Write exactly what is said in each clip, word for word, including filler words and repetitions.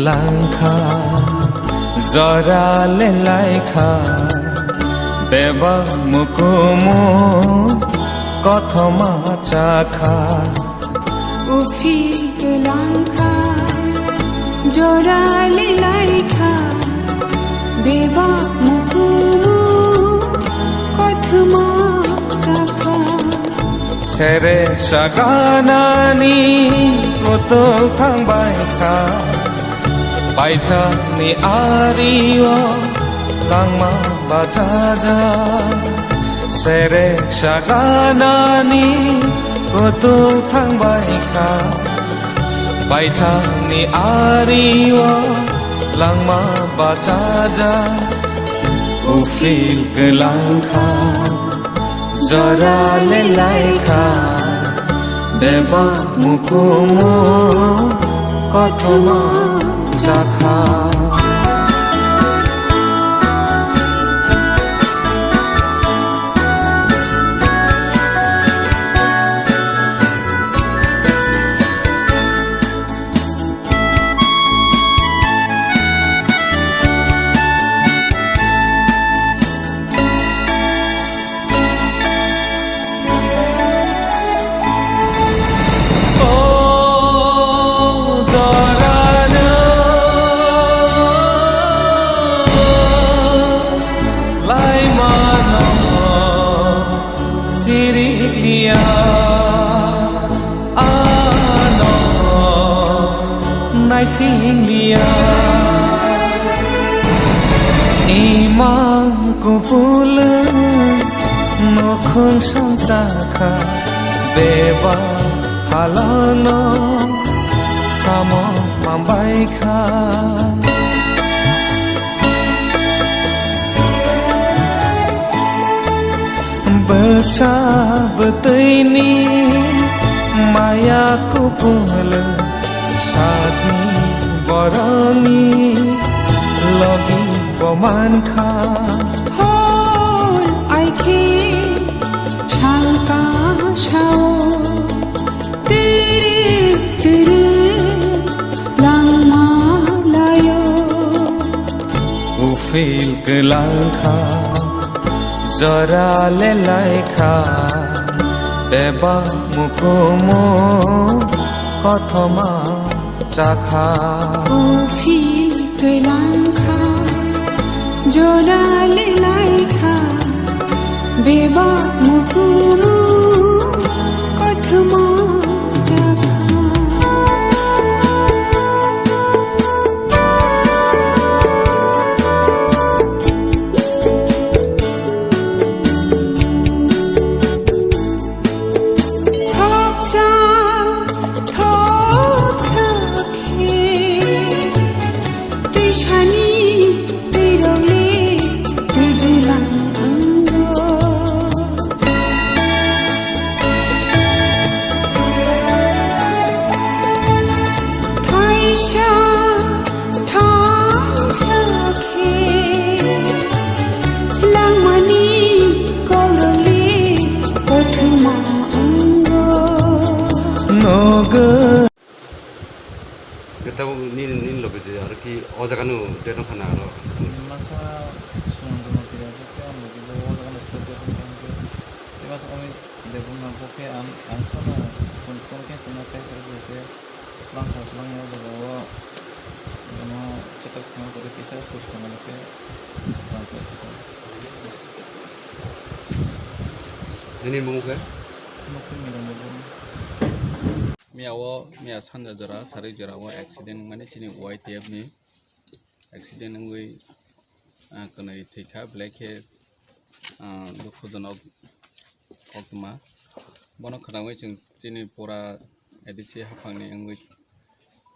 Langkha, jora le laikha, bebak mukumu kothoma chakha. Uphil kwlangkha, jora le laikha, bebak mukumu kothoma chakha. Serek saganani kutung thangbai kha, paithakni ario langma bachaja. Serek saganani kutung thangbai kha, paithakni ario langma bachaja. Uphil kwlangkha, jora le laikha, bebak mukumu kothoma chakha. O jorano laimano sirikliya, ano naisingliya. Imang kupulung nukhung songsa kha, beba halano samo mambai kha. Bwsa bwtwini maya kupulung, sakni borokni logi bo mankha. Hor aikhe sangka sao, tiri tiri langma layo. Uphil kwlangkha, jora le laikha, beba mukumu kothoma chakha. Uphil kwlangkha, jora le laikha, beba mukumu kothoma chakha. Thopsa, thopsa khe, twisani twirokle twijilang ango. Thaisa, thaisa khe langmani kokrokle kothoma wngo. Nogo. Tabuk nini, nini loge je aro ki o jaga no de dong khana aro. Masa sumundru mati ya, khe ang loge bo o jaga no sila de dong khana khe. Tei masa omi de dong khana khe ang, ang sono phone, phone khe tongna khe sari khe. Twlang kha, twlang ya, o jaga o, ano, check up khna khe kisa post tongmani khe, twlang kha, twlang. Nini mung khe? Mukul ni rang bo. Miya o, miya sanja jora, sari jora o accident wngmani chini Y T F ni. Accident wngwi, ah, kwnwi thwikha, belai khe, ah, dukhujonok koktwma. Bono khwnawi chwng chini pura A D C haphangni wngwi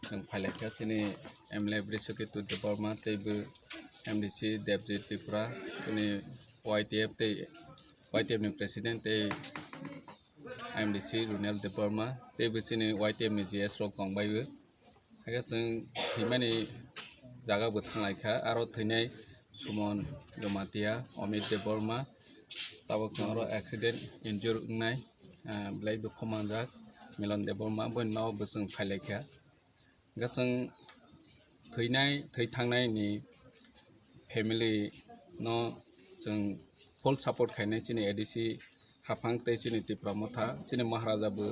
chwng phailaikha, chini M L A Brishaketu Debbarma tei bo M D C Debjit Tripura, chini Y T F tei Y T F ni president tei M D C Runel Debbarma tei bo chini Y T F ni G S rok tong bai bo. Hakhe chwng thwimani jaga bo thang lai kha, aro thwinai Suman Jamatia, Amit Debbarma, tabuk chwng aro accident injure wngnai, ah, belai dukhu manjak Milan Debbarma, boino bo chwng phai lai kha. Hakhe chwng thwinai thwi thangnai ni family no chwng full support khainai chini A D C haphang tei chini Tipra Motha, chini Maharaja bo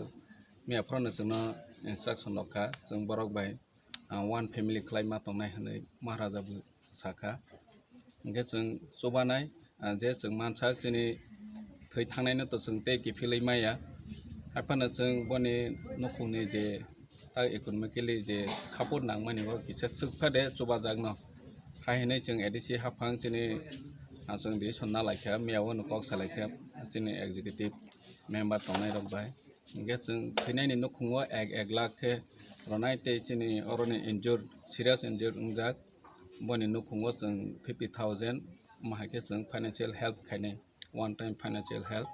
miya phano chwngno instruction rok kha, chwng borok bai, ah, one family khlai ma tongnai hwnwi Maharaja bo sakha. Hwnkhe chwng chubanai, ah, je chwng mansak chini thwi thangnai no to chwng tei kiphilwi maya. Haphano chwng boni nukhungni je tak economically je support nangmani bo kisa swkpha de chubajakno. Hai hwnwi chwng A D C haphang chini, ah, chwng decision na laikha, miya o no kok sa laikha chini executive member tongnai rok bai. Hwnkhe chwng thwinaini nukhungo ek ek lakh khe rwnai tei chini oroni injured, serious injured wngjak boni nukhungo chwng fifty thousand mahai khe chwng financial help khainai, one time financial help.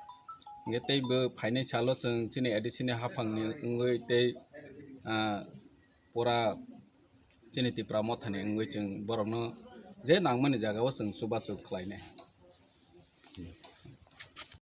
Hwnkhe tei bo phainai salo chwng chini A D C ni haphangni wngwi tei, ah, pura chini Tipra Mothani wngwi chwng borokno je nangmani jagao chwng chubachu khlainai.